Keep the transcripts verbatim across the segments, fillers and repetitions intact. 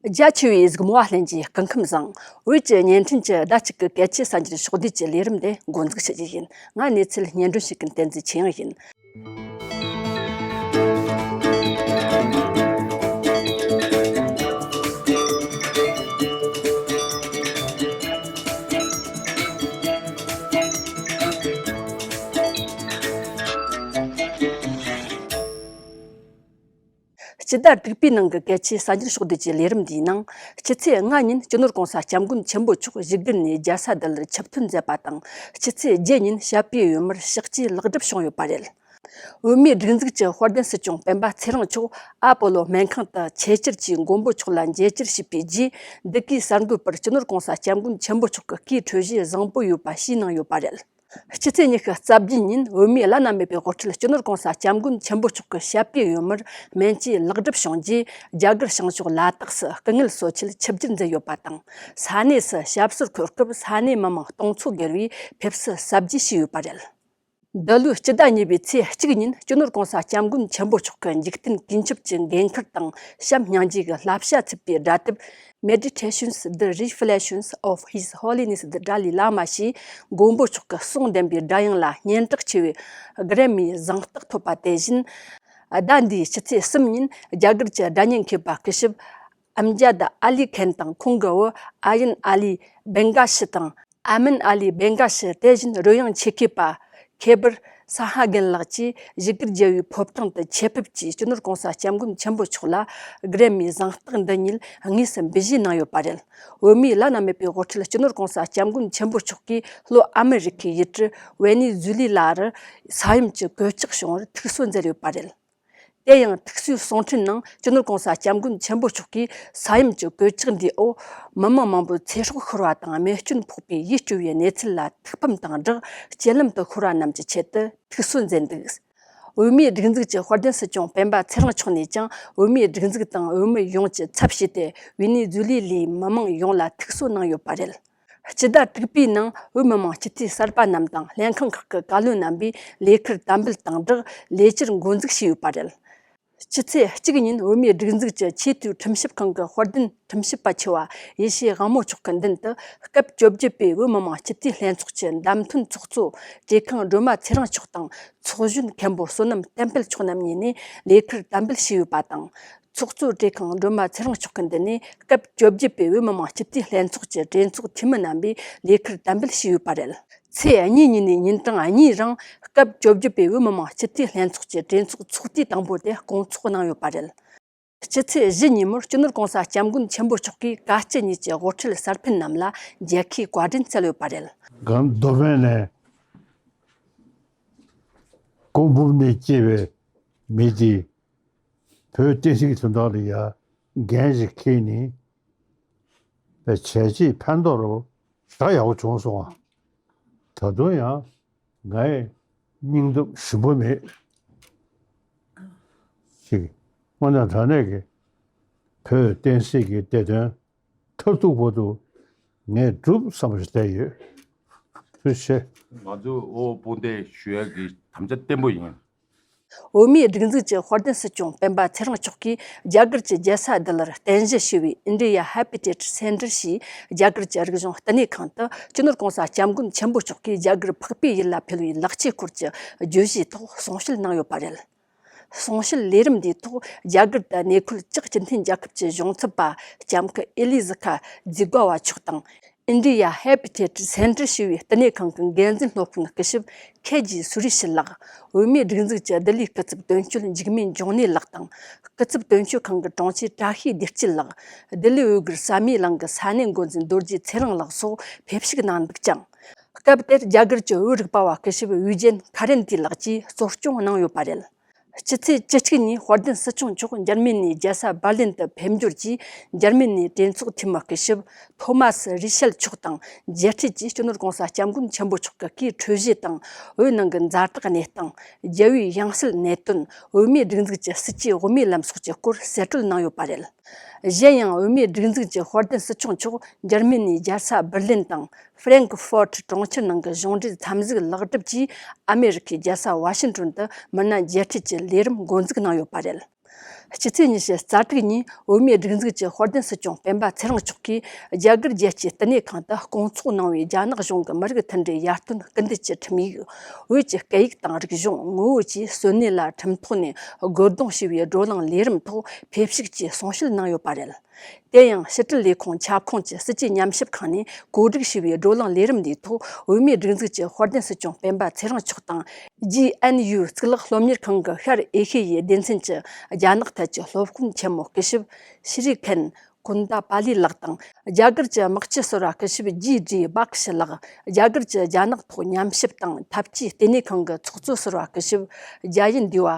རྒྱ་ཆེ་བའི་གཟིགས་མོ་བ་ལྷན་རྒྱས་སྐུ་ཁམས་བཟང་། བོད་ཀྱི་བརྙན་འཕྲིན་གྱི་ཟླ་གཅིག་གི་གལ་ཆེའི་གསར་འགྱུར་ཕྱོགས་བསྡུས་ཀྱི་ལས་རིམ་དེ་འགོ་འཛུགས་བྱེད་རྒྱུ་ཡིན། ང་གནས་ཚུལ་སྙན་སྒྲོན་ཞུ་མཁན་བསྟན་འཛིན་ཆོས་དབྱངས་ཡིན། སྤྱི་ཟླ་དྲུག་པའི་ནང་གི་གལ་ཆེའི་གསར་འགྱུར་ཕྱོགས་བསྡུས་ཀྱི་ལས་རིམ་འདིའི་ནང་། སྤྱི་ཚེས་ལྔ་ཉིན་སྤྱི་ནོར་གོང་ས་སྐྱབས་མགོན་ཆེན་པོ་མཆོག་བཞུགས་སྒར་ནས་རྒྱལ་ས་ལྡི་ལིར་ཆིབས་ཐོན་མཛད་པ་དང་། སྤྱི་ཚེས་བརྒྱད་ཉིན་བྱ་སྤུའི་བོད་མིར་ཕྱག་བྲིས་ལེགས་གྲུབ་བྱུང་ཡོད་པ་རེད། བོད་མིའི་སྒྲིག་འཛུགས་ཀྱི་དཔལ་ལྡན་སྲིད་སྐྱོང་སྤེན་པ་ཚེ་རིང་མཆོག་ཨ་པོ་ལོ་སྨན་ཁང་དུ་ཆེད་བཅར་གྱིས་མགོན་པོ་མཆོག་ལ་མཇལ་བཅར་ཞུས་པའི་རྗེས། འདི་གའི་གསར་འགོད་པར་སྤྱི་ནོར་གོང་ས་སྐྱབས་མགོན་ཆེན་པོ་མཆོག་གི་སྐུའི་འཕྲོད་བཞེས་བཟང་པོ་ཡོད་པ་ཞུས་གནང་ཡོད་པ་རེད། སྤྱི་ཚེས་ཉི་ཤུ་རྩ་བརྒྱད་ཉིན་བོད་མིའི་བླ་ན་མེད་པའི་དབུ་ཁྲིད་སྤྱི་ནོར་གོང་ས་སྐྱབས་མགོན་ཆེན་པོ་མཆོག་གི་བྱ་སྤུའི་བོད་མིར་སྨན་བཅོས་ལེགས་གྲུབ་བྱུང་རྗེས། རྒྱ་གར་བྱང་ཕྱོགས་ལ་དྭགས་སུ་སྐུ་ངལ་གསོ་ཆེད་ཆིབས་བསྒྱུར་མཛད་ཡོད་པ་དང་། ས་གནས་སུ་ཞབས་སོར་འཁོད་སྐབས་ས་གནས་མི་མང་སྟོང་ཚོ་བརྒལ་བས་ཕེབས་བསུ་ཟབ་རྒྱས་ཞུས་ཡོད་པ་རེད། འདི་ལོའི་སྤྱི་ཟླ་གཉིས་པའི་ཚེས་གཅིག་ཉིན་སྤྱི་ནོར་གོང་ས་སྐྱབས་མགོན་ཆེན་པོ་མཆོག་གི་འཇིག་རྟེན་དུས་འཁྱོལ་གྱི་འགན་འཁུར་དང་བྱམས་སྙིང་རྗེ་གི་བསླབ་བྱ་ཚུད་པའི་སྒྲ་དེབ། Meditations, The Reflections of His Holiness the Dalai Lama ཞེས་མགོན་པོ་མཆོག་གི་གསུང་ལྡན་པའི་སྒྲ་དབྱངས་ལ་སྙན་གྲགས་ཆེ་བའི་གྷ་རན་མིའི་གཟེངས་རྟགས་ཐོབ་པ་དེ་བཞིན། ཟླ་འདིའི་སྤྱི་ཚེས་གསུམ་ཉིན་རྒྱ་གར་གྱི་སྒྲ་སྙན་མཁས་པ་སྐུ་ཞབས་ཨམ་ཇཱད་ཨ་ལི་ཁན་དང་ཁོང་གི་བུ་ཨ་ཡན་ཨ་ལི་བེང་ག་ཤི་དང་། ཨ་མན་ཨ་ལི་བེང་ག་ཤི། དེ་བཞིན་རོལ་དབྱངས་ཆེད་མཁས་པ་ཁེ་བར་ས་ཧ་གན་ལགས་ཀྱིས་བཞུགས་སྒར་རྒྱལ་བའི་ཕོ་བྲང་དུ་ཆེད་ཕེབས་ཀྱིས་སྤྱི་ནོར་གོང་ས་སྐྱབས་མགོན་ཆེན་པོ་མཆོག་ལ་གྷ་རན་མིའི་གཟེངས་རྟགས་འདི་ཉིད་དངོས་སུ་འབུལ་བཞེས་གནང་ཡོད་པ་རེད། བོད་མིའི་བླ་ན་མེད་པའི་དབུ་ཁྲིད་སྤྱི་ནོར་གོང་ས་སྐྱབས་མགོན་ཆེན་པོ་མཆོག་གིས་ལྷོ་ཨ་མི་རི་ཁའི་ཡུལ་གྲུ་ཝེ་ནེ་ཛུ་ལི་ལ་རུ་ས་ཡོམ་གྱི་གོད་ཆག་བྱུང་བར་ཐུགས་གསོ་མཛད་ཡོད་པ་རེད། དེ་ཡང་ཐུགས་གསོའི་གསུང་འཕྲིན་ནང་སྤྱི་ནོར་གོང་ས་སྐྱབས་མགོན་ཆེན་པོ་མཆོག་གིས་ས་ཡོམ་གྱི་གོད་ཆག་འདིའི་འོག་མི་མང་མང་པོའི་ཚེ་སྲོག་ཤོར་བ་དང་རྨས་སྐྱོན་ཕོག་པའི་ཡིད་སྐྱོ་བའི་གནས་ཚུལ་ལ་ཐུགས་ཕམ་དང་སྦྲགས། སྤྱི་ལམ་དུ་ཤོར་བ་རྣམས་ཀྱི་ཆེད་དུ་ཐུགས་གསོ་མཛད་འདུག། བོད་མིའི་སྒྲིག་འཛུགས་ཀྱི་དཔལ་ལྡན་སྲིད་སྐྱོང་སྤེན་པ་ཚེ་རིང་མཆོག་ནས་ཀྱང་བོད་མིའི་སྒྲིག་འཛུགས་དང་བོད་མི་ཡོངས་ཀྱི་ཚབ་བྱས་ཏེ་ཝེ་ནེ་ཛུ་ལི་ལིའི་མི་མང་ཡོངས་ལ་ཐུགས་གསོ་གནང་ཡོད་པ་རེད། སྤྱི་ཟླ་དྲུག་པའི་ནང་བོད་མི་མང་སྤྱི་འཐུས་གསར་པ་རྣམས་དང་ལྷན་ཁང་ཁག་གི་བཀའ་བློན་རྣམ་པས་ལས་ཁུར་དམ་འབུལ་དང་སྦྲགས་ལས་བཅར་འགོ་འཛུགས་བྱས་ཡོད་པ་རེད། སྤྱི་ཚེས་གཅིག་ཉིན་བོད་མིའི་སྒྲིག་འཛུགས་ཀྱི་ཆེས་མཐོའི་ཁྲིམས་ཞིབ་ཁང་གི་དཔལ་ལྡན་ཁྲིམས་ཞིབ་པ་ཆེ་བ་ཡེ་ཤེས་དབང་མོ་མཆོག་གི་མདུན་དུ་སྐབས་བཅོ་བརྒྱད་པའི་བོད་མི་མང་སྤྱི་འཐུས་ལྷན་ཚོགས་ཀྱི་བདམས་ཐོན་ཚོགས་གཙོ་བཀྲས་མཁན་སྒྲོལ་མ་ཚེ་རིང་མཆོག་དང་། ཚོགས་གཞོན་མཁན་པོ་བསོད་ནམས་བསྟན་འཕེལ་མཆོག་རྣམ་གཉིས་ནས་ལས་ཁུར་དམ་འབུལ་ཞུས་ཡོད་པ་དང་། ཚོགས་གཙོ་བཀྲས་མཁན་སྒྲོལ་མ་ཚེ་རིང་མཆོག་གི་མདུན་ནས་སྐབས་བཅོ་བརྒྱད་པའི་བོད་མི་མང་སྤྱི་འཐུས་ལྷན་ཚོགས་ཀྱི་གྲོས་ཚོགས་འཐུས་མི་རྣམ་པས་ལས་ཁུར་དམ་འབུལ་ཞུས་ཡོད་པ་རེད། ཚེས་གཉིས་ཉིན་ནས་ཉིན་གྲངས་གཉིས་རིང་སྐབས་བཅོ་བརྒྱད་པའི་བོད་མི་མང་སྤྱི་འཐུས་ལྷན་ཚོགས་ཀྱི་གྲོས་ཚོགས་ཚོགས་དུས་དང་པོ་དེ་སྐོང་ཚོགས་གནང་ཡོད་པ་རེད། སྤྱི་ཚེས་བཞི་ཉིན་མོར་སྤྱི་ནོར་གོང་ས་སྐྱབས་མགོན་ཆེན་པོ་མཆོག་གིས་བཀའ་སྤྱི་གཉིས་ཀྱི་དབུ་ཁྲིད་གསར་འཕེན་རྣམས་ལ་མཇལ་ཁའི་བཀའ་དྲིན་སྩལ་ཡོད་པ་རེད། གང་མདོ་སྨད་ནས་ཀོང་འབུམ་ནས་སྐྱེས་པའི་མི་དེས་བོད་བསྟན་སྲིད་ཀྱི་དོན་དག་ལ་ཡ་འགན་ཞིག་འཁྱེར་ནས་བྱས་རྗེས་ཕན་ཐོགས་རུ་ཞེ་དྲག་ཡག་པོ་བྱུང་སོང་བ། ད་དུང་ཡང་ངའི་སྙིང་སྟོབས་ཞུམ་པ་མེད་ཅིག། དངོས་གནས་དྲང་གནས་ཀྱི་བོད་བསྟན་སྲིད་ཀྱི་བདེ་དོན་མཐར་ཐུག་བར་དུ་ངས་སྒྲུབ་བསམ་པ་ཞིག་བསྡད་ཡོད། ཐུགས་རྗེ་ཆེ། ང་ཚོ་དབུ་དཔུང་སྡེ་ཞུ་ཡག་གི་དམ་བཅའ་བརྟན་པོ་ཡིན། བོད་མིའི་སྒྲིག་འཛུགས་ཀྱི་དཔལ་ལྡན་སྲིད་སྐྱོང་སྤེན་པ་ཚེ་རིང་མཆོག་གིས་རྒྱ་གར་གྱི་རྒྱལ་ས་ལྡི་ལིར་རྟེན་གཞི་བྱས་པའི་India Habitat Center ཞེས་རྒྱ་གར་གྱི་རིག་གཞུང་བསྟི་གནས་ཁང་དུ་སྤྱི་ནོར་གོང་ས་སྐྱབས་མགོན་ཆེན་པོ་མཆོག་གིས་རྒྱ་གར་འཕགས་པའི་ཡུལ་ལ་ཕུལ་བའི་ལེགས་སྐྱེས་སྐོར་གྱི་བརྗོད་གཞིའི་ཐོག་གསུང་བཤད་གནང་ཡོད་པ་རེད། གསུང་བཤད་ལས་རིམ་འདིའི་ཐོག་རྒྱ་གར་དུ་གནས་འཁོད་ལྕགས་སྤྱི་མཐུན་རྒྱལ་ཁབ་ཀྱི་གཞུང་ཚབ་པ་ལྕམ་སྐུ་ཨེ་ལི་ཟི་ཁ་ཛི་གོ་བ་མཆོག་དང་། India Habitat Center ཞེས་པའི་བསྟི་གནས་ཁང་གི་འགན་འཛིན་སློབ་དཔོན་སྐུ་ཞབས་ཁེ་ཇི་སུ་རི་ཤི་ལགས། བོད་མིའི་སྒྲིག་འཛུགས་ཀྱི་ལྡི་ལིའི་སྐུ་ཚབ་དོན་གཅོད་འཇིགས་མེད་འབྱུང་གནས་ལགས་དང་། སྐུ་ཚབ་དོན་གཅོད་ཁང་གི་དྲུང་ཆེ་བཀྲ་ཤིས་བདེ་སྐྱིད་ལགས། ལྡི་ལི་འོས་སྒུར་ས་མིའི་གླིང་གི་ས་གནས་འགོ་འཛིན་རྡོ་རྗེ་ཚེ་རིང་ལགས་སོགས་ཕེབས་ཞུགས་གནང་འདུག་ཅིང་། སྐབས་དེར་རྒྱ་གར་གྱི་བོད་རིག་པ་བ་སྐུ་ཞབས་ཝི་ཇེན་ཁ་རན་ཏི་ལགས་ཀྱིས་གཙོ་སྐྱོང་གནང་ཡོད་པ་རེད། སྤྱི་ཚེས་བཅུ་གཅིག་ཉིན་དཔལ་ལྡན་སྲིད་སྐྱོང་མཆོག་འཇར་མ་ནིའི་རྒྱལ་ས་འབར་ལིན་དུ་ཕེབས་འབྱོར་གྱིས། འཇར་མ་ནིའི་གྲོས་ཚོགས་འཐུས་མི་སྐུ་ཞབས་ཐོ་མཱ་སི་རི་ཤེལ་མཆོག་དང་མཇལ་འཕྲད་ཀྱིས། སྤྱི་ནོར་གོང་ས་སྐྱབས་མགོན་ཆེན་པོ་མཆོག་གི་སྐུའི་འཕྲོད་བཞེས་དང་། བོད་ནང་གི་ཛ་དྲག་གནས་སྟངས། རྒྱལ་བའི་ཡང་སྲིད་གནད་དོན། བོད་མིའི་སྒྲིག་འཛུགས་ཀྱི་སྲིད་ཇུས་དབུ་མའི་ལམ་སོགས་ཀྱི་སྐོར་གསལ་སྤྲོད་གནང་ཡོད་པ་རེད། གཞན་ཡང་། བོད་མིའི་སྒྲིག་འཛུགས་ཀྱི་དཔལ་ལྡན་སྲིད་སྐྱོང་མཆོག་འཇར་མ་ནིའི་རྒྱལ་ས་འབར་ལིན་དང་། ཧྥ་རེང་ཀི་ཧྥོར་ཊི་གྲོང་ཁྱེར་ནང་གི་གཞུང་འབྲེལ་འཚམས་གཟིགས་ལེགས་གྲུབ་ཀྱིས། ཨ་མེ་རི་ཁའི་རྒྱལ་ས་ཝ་ཤིང་ཏོན་དུ་མི་སྣ་མཇལ་འཕྲད་ཀྱི་ལས་རིམ་འགོ་འཛུགས་གནང་ཡོད་པ་རེད། སྤྱི་ཚེས་ཉི་ཤུ་རྩ་དྲུག་ཉིན་བོད་མིའི་སྒྲིག་འཛུགས་ཀྱི་དཔལ་ལྡན་སྲིད་སྐྱོང་སྤེན་པ་ཚེ་རིང་མཆོག་གིས་རྒྱ་གར་རྒྱལ་སྤྱིའི་བསྟི་གནས་ཁང་དུ་སྐོང་ཚོགས་གནང་བའི་རྒྱ་ནག་གཞུང་གི་མི་རིགས་མཐུན་སྒྲིལ་ཡར་ཐོན་སྐུལ་འདེད་ཀྱི་ཁྲིམས་ཡིག་བོད་ཀྱི་སྐད་ཡིག་དང་རིག་གཞུང་ངོ་བོ་བཅས་གསོན་གནས་ལ་ཁྲིམས་ཐོག་ནས་དགོས་འདུན་ཞུ་བའི་བགྲོ་གླེང་ལས་རིམ་ཐོག་ཕེབས་ཞུགས་ཀྱིས་གསུང་བཤད་གནང་ཡོད་པ་རེད། དེ་ཡང་ཕྱི་དྲིལ་ལས་ཁུངས་ཁྱབ་ཁོངས་ཀྱི་སྲིད་ཇུས་ཉམས་ཞིབ་ཁང་ནས་གོ་སྒྲིག་ཞུས་པའི་བགྲོ་གླེང་ལས་རིམ་འདིའི་ཐོག་བོད་མིའི་སྒྲིག་འཛུགས་ཀྱི་དཔལ་ལྡན་སྲིད་སྐྱོང་སྤེན་པ་ཚེ་རིང་མཆོག་དང་། ཇི་ཨེན་ཡུ་གཙུག་ལག་སློབ་གཉེར་ཁང་གི་ཤར་ཨེ་ཤེ་ཡའི་སྡེ་ཚན་གྱི་རྒྱ་ནག་ཐད་ཀྱི་སློབ་དཔོན་ཆེན་མོ་སྐུ་ཞབས་ཤི་རི་ཁན་ཀུན་ད་པ་ལི་ལགས་དང་། རྒྱ་གར་གྱི་དམག་སྤྱི་ཟུར་པ་སྐུ་ཞབས་ཇི་ཌི་སྦག་ཤི་ལགས། རྒྱ་གར་གྱི་རྒྱ་ནག་ཐོག་ཉམས་ཞིབ་དང་འཐབ་ཇུས་ལྟེ་གནས་ཁང་གི་ཚོགས་གཙོ་ཟུར་པ་སྐུ་ཞབས་ཇ་ཡི་འདི་བ་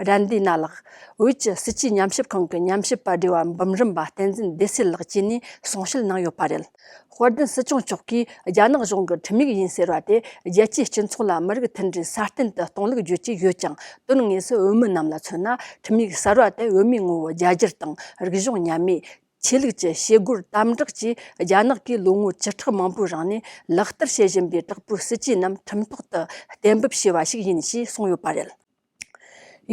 རན་དི་ན་ལགས། བོད་ཀྱི་སྲིད་ཇུས་ཉམས་ཞིབ་ཁང་གི་ཉམས་ཞིབ་པ་བགྲེས་པ་འབུམ་རམས་པ་བསྟན་འཛིན་བདེ་གསལ་ལགས་བཅས་ནས་གསུང་བཤད་གནང་ཡོད་པ་རེད། དཔལ་ལྡན་སྲིད་སྐྱོང་མཆོག་གིས་རྒྱ་ནག་གཞུང་གི་ཁྲིམས་ཡིག་ཡིན་ཟེར་བ་དེ་རྒྱལ་སྤྱིའི་སྤྱི་ཚོགས་ལ་མི་རིགས་མཐུན་སྒྲིལ་སྲ་བརྟན་དུ་གཏོང་ལུགས་བརྗོད་ཀྱི་ཡོད་ཀྱང་། དོན་དངོས་སུ་བོད་མི་རྣམས་ལ་མཚོན་ན། ཁྲིམས་ཡིག་གསར་བ་དེ་བོད་མིའི་ངོ་བོ་རྒྱ་སྒྱུར་དང་རིག་གཞུང་ཉམས་མེད། ཆོས་ལུགས་ཀྱི་བྱེད་སྒོར་དམ་དྲག་བཅས་རྒྱ་ནག་གིས་ལོ་ངོ་བཅུ་ཕྲག་མང་པོའི་རིང་ནས་ལག་བསྟར་བྱེད་བཞིན་པའི་དྲག་པོའི་སྲིད་ཇུས་རྣམས་ཁྲིམས་ཐོག་ཏུ་གཏན་འབེབས་བྱས་པ་ཞིག་ཡིན་ཞེས་གསུངས་ཡོད་པ་རེད།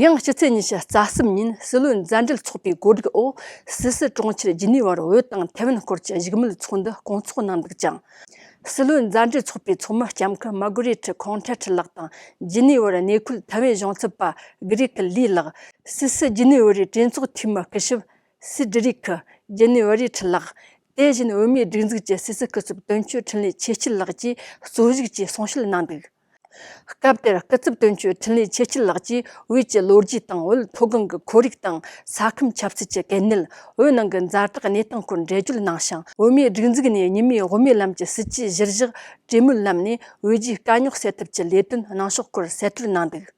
ཡང་ཕྱི་ཚེས་ཉི་ཤུ་རྩ་གསུམ་ཉིན་སྲིད་བློན་མཛད་འབྲེལ་ཚོགས་པའི་གོ་སྒྲིག་འོག་སུད་སི་གྲོང་ཁྱེར་ཇི་ནི་ཝར་བོད་དང་ཐའེ་ཝན་སྐོར་གྱི་བཞུགས་མོལ་ཚོགས་འདུ་སྐོང་ཚོགས་གནང་འདུག་ཅིང་། སྲིད་བློན་མཛད་འབྲེལ་ཚོགས་པའི་ཚོགས་མི་ལྕམ་སྐུ་མར་གྷོ་རེ་ཐི་ཁོང་ཁྲེ་ཐི་ལགས་དང་། ཇི་ནི་ཝར་གནས་འཁོད་ཐའེ་ཝན་གཞུང་ཚབ་པ་གྷི་རི་ཀི་ལི་ལགས། སུད་སི་ཇི་ནི་ཝར་གྲོས་ཚོགས་འཐུས་མི་སྐུ་ཞབས་སི་ཌི་རི་ཁི་ཇི་ནི་ཝར་ཐི་ལགས། དེ་བཞིན་བོད་མིའི་སྒྲིག་འཛུགས་ཀྱི་སུད་སི་སྐུ་ཚབ་དོན་གཅོད་འཕྲིན་ལས་ཆོས་སྐྱིད་ལགས་ཀྱིས་གཙོ་བཞུགས་ཀྱིས་གསུང་བཤད་གནང་འདུག། སྐབས་དེར་སྐུ་ཚབ་དོན་གཅོད་འཕྲིན་ལས་ཆོས་སྐྱིད་ལགས་ཀྱིས་བོད་ཀྱི་ལོ་རྒྱུས་དང་བོད་མཐོ་སྒང་གི་ཁོར་ཡུག་དང་ས་ཁམས་ཆབ་སྲིད་ཀྱི་གལ་གནད། བོད་ནང་གི་ཛ་དྲག་གནས་སྟངས་སྐོར་འགྲེལ་བརྗོད་གནང་ཞིང་། བོད་མིའི་སྒྲིག་འཛུགས་ནས་ཉི་མའི་དབུ་མའི་ལམ་གྱི་སྲིད་ཇུས་གཞིར་བཞག་གྲོས་མོལ་ལམ་ནས་བོད་རྒྱའི་དཀའ་རྙོག་སེལ་ཐབས་ཀྱི་ལས་དོན་གནང་ཕྱོགས་སྐོར་གསལ་སྟོན་གནང་འདུག།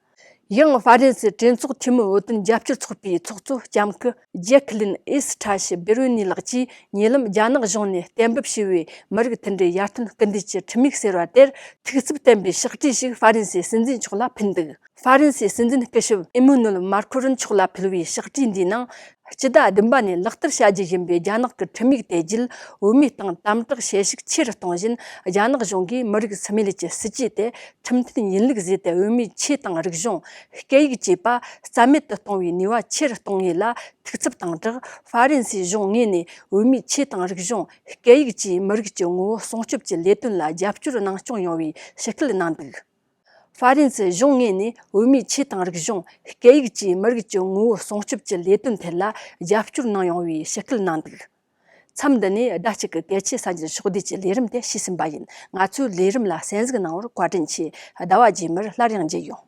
ཡང་ཧྥ་རན་སིའི་གྲོས་ཚོགས་འཐུས་མི་བོད་དོན་རྒྱབ་སྐྱོར་ཚོགས་པའི་ཚོགས་གཙོ་ལྕམ་སྐུ་ཇེ་ཁི་ལིན་ཨིས་ཁྲ་ཤི་བེ་རོ་ནི་ལགས་ཀྱིས་ཉེ་ལམ་རྒྱ་ནག་གཞུང་ནས་གཏན་འབེབས་བྱས་པའི་མི་རིགས་མཐུན་སྒྲིལ་ཡར་ཐོན་སྐུལ་འདེད་ཀྱི་ཁྲིམས་ཡིག་ཟེར་བ་དེར་ཐུགས་འཚབ་བསྟན་པའི་ཕྱག་བྲིས་ཤིག་ཧྥ་རན་སིའི་སྲིད་འཛིན་མཆོག་ལ་ཕུལ་འདུག། ཧྥ་རན་སིའི་སྲིད་འཛིན་སྐུ་ཞབས་ཨི་མོ་ནུ་ཨེལ་མར་ཁོ་རོན་མཆོག་ལ་ཕུལ་བའི་ཕྱག་བྲིས་འདིའི་ནང་། སྤྱི་ཟླ་བདུན་པ་ནས་ལག་བསྟར་བྱ་རྒྱུ་ཡིན་པའི་རྒྱ་ནག་གི་ཁྲིམས་ཡིག་དེ་བརྒྱུད་བོད་མིའི་སྟེང་དམ་དྲག་བྱེད་ཤུགས་ཆེ་རུ་གཏོང་བཞིན། རྒྱ་ནག་གཞུང་གིས་མི་རིགས་སུ་མེད་ཀྱི་སྲིད་ཇུས་དེ་ཁྲིམས་མཐུན་ཡིན་ལུགས་བཟོས་ཏེ། བོད་མིའི་ཆོས་དང་རིག་གཞུང་། སྐད་ཡིག་བཅས་པ་རྩ་མེད་དུ་གཏོང་བའི་ནུས་པ་ཆེ་རུ་གཏོང་ངེས་ལ་ཐུགས་འཚབ་དང་སྦྲགས། ཧྥ་རན་སིའི་གཞུང་ངོས་ནས་བོད་མིའི་ཆོས་དང་རིག་གཞུང་། སྐད་ཡིག་བཅས་མི་རིགས་ཀྱི་ངོ་བོ་སྲུང་སྐྱོབ་ཀྱི་ལས་དོན་ལ་རྒྱབ་སྐྱོར་གནང་སྐྱོང་ཡོང་བའི་ཞུ་སྐུལ་གནང་འདུག། ཧྥ་རན་སིའི་གཞུང་ངོས་ནས་བོད་མིའི་ཆོས་དང་རིག་གཞུང་། སྐད་ཡིག་བཅས་མི་རིགས་ཀྱི་ངོ་བོ་སྲུང་སྐྱོབ་ཀྱི་ལས་དོན་ཐད་ལ་རྒྱབ་སྐྱོར་གནང་ཡོང་བའི་ཞུ་སྐུལ་གནང་འདུག། མཚམས་འདི་ནས་ཟླ་གཅིག་གི་གལ་ཆེའི་གསར་འགྱུར་ཕྱོགས་བསྡུས་ཀྱི་ལས་རིམ་དེ་ཞུས་ཟིན་པ་ཡིན། ང་ཚོའི་ལས་རིམ་ལ་གསན་གཟིགས་གནང་བར་བཀའ་དྲིན་ཆེ། ཟླ་བ་རྗེས་མར་སླར་ཡང་མཇལ་ཡོང་།